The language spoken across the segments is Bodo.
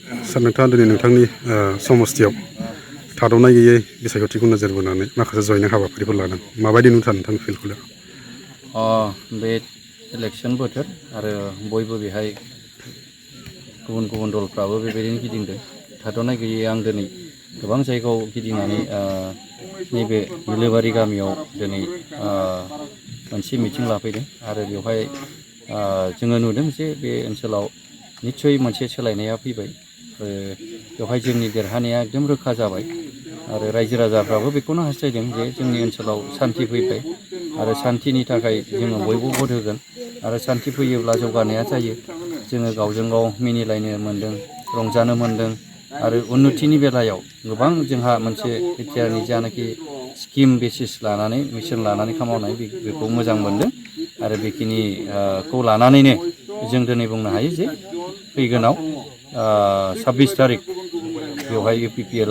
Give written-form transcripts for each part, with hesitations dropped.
सार नोंथाङा दिनै नोंथांनि समस्थियाव थाद'नाय गैयै बिसायख'थिखौ नोजोर बोनानै माखासे जयनिं हाबाफारिफोर लादों माबायदि नुथार नोंथांनि फिल्डखौलाय? बे इलेक्सन बोथोर आरो बयबो बेहाय गुबुन गुबुन दलफ्राबो बेबायदिनो गिदिंदों। थाद'नाय गैयै आं दिनै गोबां जायगायाव गिदिंनानै नैबे बिलोबारि गामियाव दिनै मोनसे मिटिं लाफैदों आरो बेवहाय जोङो नुदों जे बे ओनसोलाव निस्सय मोनसे सोलायनाया फैबाय। बेवहाय जोंनि देरहानाया एकदम रोखा जाबाय आरो रायजो राजाफ्राबो बेखौनो हास्थायदों जे जोंनि ओनसोलाव सान्थि फैबाय आरो सान्थिनि थाखाय जोङो बयबो भट होगोन आरो सान्थि फैयोब्ला जौगानाया जायो। जोङो गावजों गाव मिनिलायनो मोन्दों, रंजानो मोन्दों आरो उन्नतिनि बेलायाव गोबां जोंहा मोनसे बिटिआरनि जानाखि स्किम बेसिस लानानै मिसन लानानै खामावनाय बेखौ मोजां मोनदों आरो बेखिनिखौ लानानैनो जों दिनै बुंनो हायो जे फैगोनाव 26 थारिख बेवहाय UPPL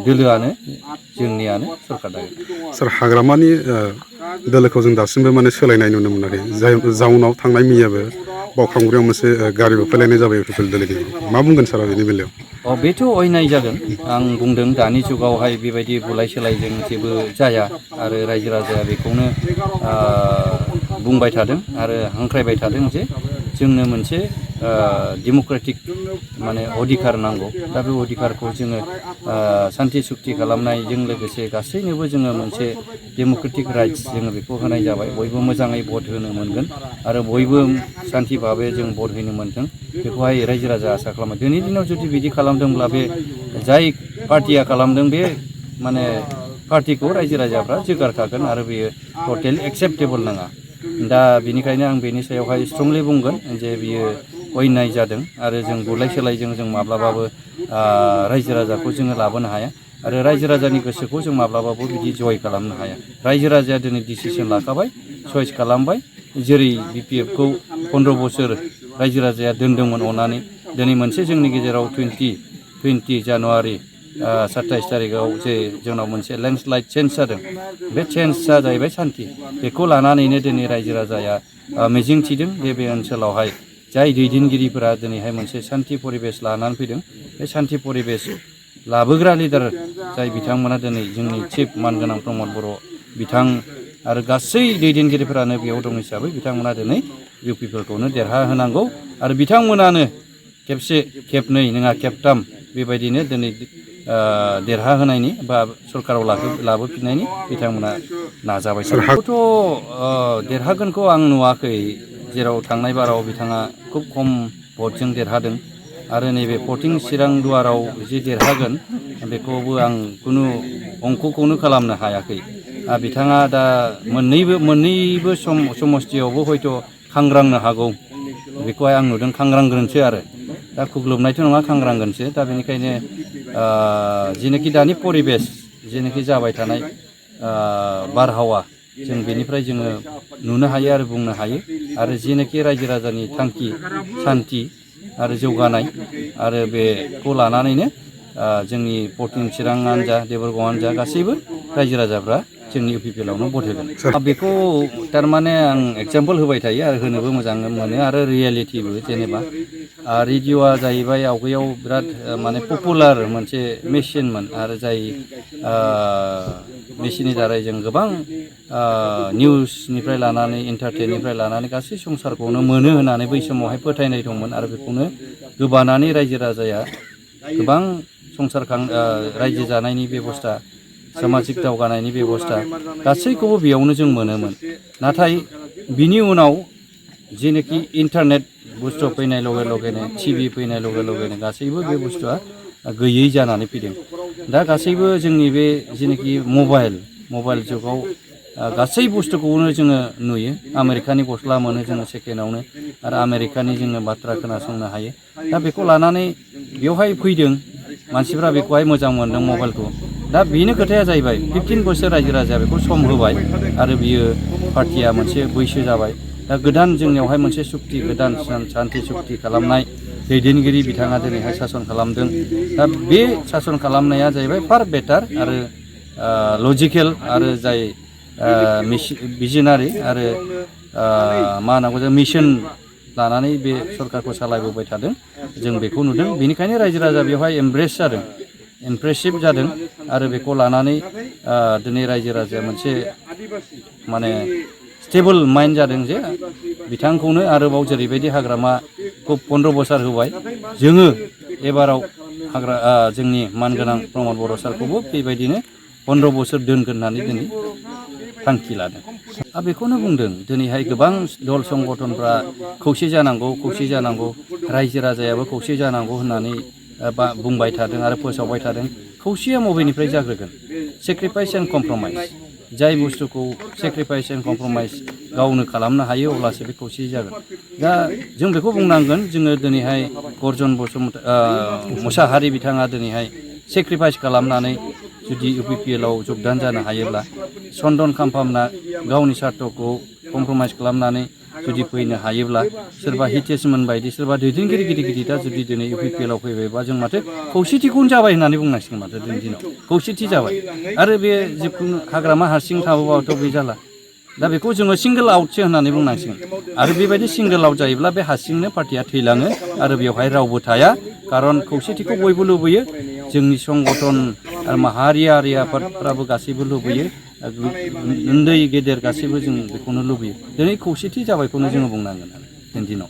दोलोआनो जोंनियानो सरकार दागोन। सार हाग्रामानि दोलोखौ जों दासिमबो माने सोलायनाय नुनो मोनाखै, जाउनाव थांनाय मैयाबो बावखुंग्रियाव मोनसे गारिबो फैलायनाय जाबाय UPPL दोलोनि। मा बुंगोन सारा बेनि बेलायाव? बेथ' अयनाय जागोन। आं बुंदों दानि जुगावहाय बेबायदि बुलाय सोलायजों जेबो जाया आरो रायजो राजाया बेखौनो बुंबाय थादों आरो हांख्रायबाय थादों जे जोंनो मोनसे डेम'क्रेटिक माने अधिकार नांगौ। दा बे अधिकारखौ जोङो सान्थि सुक्ति खालामनायजों लोगोसे गासैनोबो जोङो मोनसे डेम'क्रेटिक राइट्स जोङो बेखौ होनाय जाबाय। बयबो मोजाङै भट होनो मोनगोन आरो बयबो सान्थि भाबै जों भट होनो मोन्थों बेखौहाय रायजो राजा आसा खालामो। दिनैनि दिनाव जुदि बिदि खालामदोंब्ला बे जाय पार्टिया खालामदों बे माने पार्टिखौ रायजो राजाफ्रा जोगारखागोन आरो बेयो टटेल एक्सेप्टेबोल नङा। दा बेनिखायनो आं बेनि सायावहाय स्ट्रंलि बुंगोन जे बियो अयनाय जादों आरो जों बुलाय सोलायजों जों माब्लाबाबो रायजो राजाखौ जोङो लाबोनो हाया आरो रायजो राजानि गोसोखौ जों माब्लाबाबो बिदि जय खालामनो हाया। रायजो राजाया दिनै डिसिसन लाखाबाय, चइस खालामबाय। जेरै BPFखौ 15 बोसोर रायजो राजाया दोनदोंमोन अननानै, दिनै मोनसे जोंनि गेजेराव 20 जानुवारि 27 थारिखआव जे जोंनाव मोनसे लेन्डस्लाइड चेन्ज जादों, बे चेन्जआ जाहैबाय सान्थि। बेखौ लानानैनो दिनै रायजो राजाया मिजिं थिदों जे बे ओनसोलावहाय जाय दैदेनगिरिफोरा दिनैहाय मोनसे सान्थि परिबेस लानानै फैदों, बे सान्थि परिबेस लाबोग्रा लिडार जाय बिथांमोना दिनै जोंनि चिफ मानगोनां प्रमद बर' बिथां आरो गासै दैदेनगिरिफोरानो बेयाव दं हिसाबै बिथांमोना दिनै UPPLखौनो देरहाहोनांगौ आरो बिथांमोनानो खेबनै नङा खेबथाम बेबायदिनो दिनै देरहाहोनायनि बा सरकाराव लाबोफिननायनि बिथांमोना नाजाबाय थादों। बेखौथ' देरहागोनखौ आं नुवाखै, जेराव थांनाय बाराव बिथाङा खुब खम भटजों देरहादों आरो नैबे भटिं चिरां दुवाराव जि देरहागोन बेखौबो आं खुनु अंकखौनो खालामनो हायाखै। बिथाङा दा मोननैबो समस्थियावबो हयथ' खांग्रांनो हागौ, बेखौहाय आं नुदों। खांग्रांगोनसो आरो दा खुग्लुबनायथ' नङा, खांग्रांगोनसो। दा बेनिखायनो जेनाखि दानि परिबेस जेनाखि जाबाय थानाय बारहावा जों बेनिफ्राय जोङो नुनो हायो आरो बुंनो हायो आरो जेनाखि रायजो राजानि थांखि सान्थि आरो जौगानाय आरो बेखौ लानानैनो जोंनि भटिं चिराङानो जा देबरगावआनो जा गासैबो रायजो राजाफ्रा जोंनि UPPLआवनो भट होगोन। बेखौ थारमाने आं एगजाम्पोल होबाय थायो आरो होनोबो मोजां मोनो आरो रियेलिटिबो। जेनेबा रेडिअ'आ जाहैबाय आवगायाव बिराद माने पपुलार मोनसे मेसिनमोन आरो जाय मेसिननि दारै जों गोबां निउसनिफ्राय लानानै इन्टारटेननिफ्राय लानानै गासै संसारखौनो मोनो होननानै बै समावहाय फोथायनाय दंमोन आरो बेखौनो गोबानानै रायजो राजाया गोबां रायजो जानायनि बेबस्था, सामाजिक दावगानायनि बेबस्था गासैखौबो बेयावनो जों मोनोमोन। नाथाय बिनि उनाव जेनाखि इन्टारनेट बुस्थु फैनाय लगे लगेनो, TV फैनाय लगे लगेनो गासैबो बे बुस्थुआ गैयै जानानै फैदों। दा गासैबो जोंनि बे जेनाखि मबाइल जुगाव गासै बुस्थुखौनो जोङो नुयो। आमेरिकानि गस्ला मोनो जोङो सेकेन्डआवनो आरो आमेरिकानि जोङो बाथ्रा खोनासंनो हायो। दा बेखौ लानानै बेवहाय फैदों मानसिफ्रा, बेखौहाय मोजां मोनदों मबाइलखौ। दा बेनो खोथाया जाहैबाय 15 बोसोर रायजो राजाया बेखौ सम होबाय आरो बियो पार्टिया मोनसे बैसो जाबाय। दा गोदान जोंनियावहाय मोनसे सुक्ति, गोदान सान्थि सुक्ति खालामनाय दैदेनगिरि बिथाङा दिनैहाय सासन खालामदों। दा बे सासन खालामनाया जाहैबाय फार बेटार आरो लजिकेल आरो जाय भिजोनारि आरो मा होनांगौ मिशन लानानै बे सरकारखौ सालायबोबाय थादों जों बेखौ नुदों बेनिखायनो रायजो राजा बेवहाय एमब्रेस जादों इमप्रेसिभ जादों आरो बेखौ लानानै दिनै रायजो राजाया मोनसे माने स्टेबल माइन्ड जादों जे बिथांखौनो आरोबाव जेरैबायदि हाग्रामाखौ 15 बोसोर होबाय जोङो एबाराव जोंनि मानगोनां प्रमद बर' सारखौबो बेबायदिनो 15 बोसोर दोनगोन होननानै दिनै थांखि लादों बेखौनो बुंदों दिनैहाय गोबां दल संगठनफ्रा खौसे जानांगौ रायजो राजायाबो खौसे जानांगौ होननानै बुंबाय थादों आरो फोसावबाय थादों खौसेया बबेनिफ्राय जाग्रोगोन सेक्रिफाइस एन्ड कमप्रमाइज जाय बुस्थुखौ सेक्रिफाइस एन्ड कमप्रमाइज गावनो खालामनो हायो अब्लासो बे खौसे जागोन दा जों बेखौ बुंनांगोन जोङो दिनैहाय गर्जन मोसाहारि बिथाङा दिनैहाय सेक्रिफाइस खालामनानै जुदि UPPL आव जगदान जानो हायोब्ला चन्दन खाम्फामना गावनि सार्थखौ कमप्रमाइज खालामनानै जुदि फैनो हायोब्ला सोरबा हितेशमोन बायदि सोरबा दैदेनगिरि गिदिरा जुदि दिनै UPPL आव फैबायबा जों माथो खौसेथिखौनो जाबाय होननानै बुंनांसिगोन माथो दिनै दिनाव खौसेथि जाबाय आरो बे जिखुनु हाग्रामा हारसिं थाबोबाथ' बे जाला दा बेखौ जोङो सिंगोल आउटसो होननानै बुंनांसिगोन आरो बेबायदि सिंगोल आउट जायोब्ला बे हारसिंनो पार्टिया थैलाङो आरो बेवहाय रावबो थाया खारन खौसेथिखौ बयबो लुबैयो जोंनि संगठन आरो माहारियारि आफादफ्राबो गासैबो लुबैयो उन्दै गेदेर गासैबो जों बेखौनो लुबैयो दिनै खौसेथि जाबायखौनो जोङो बुंनांगोन आरो दिनै दिनाव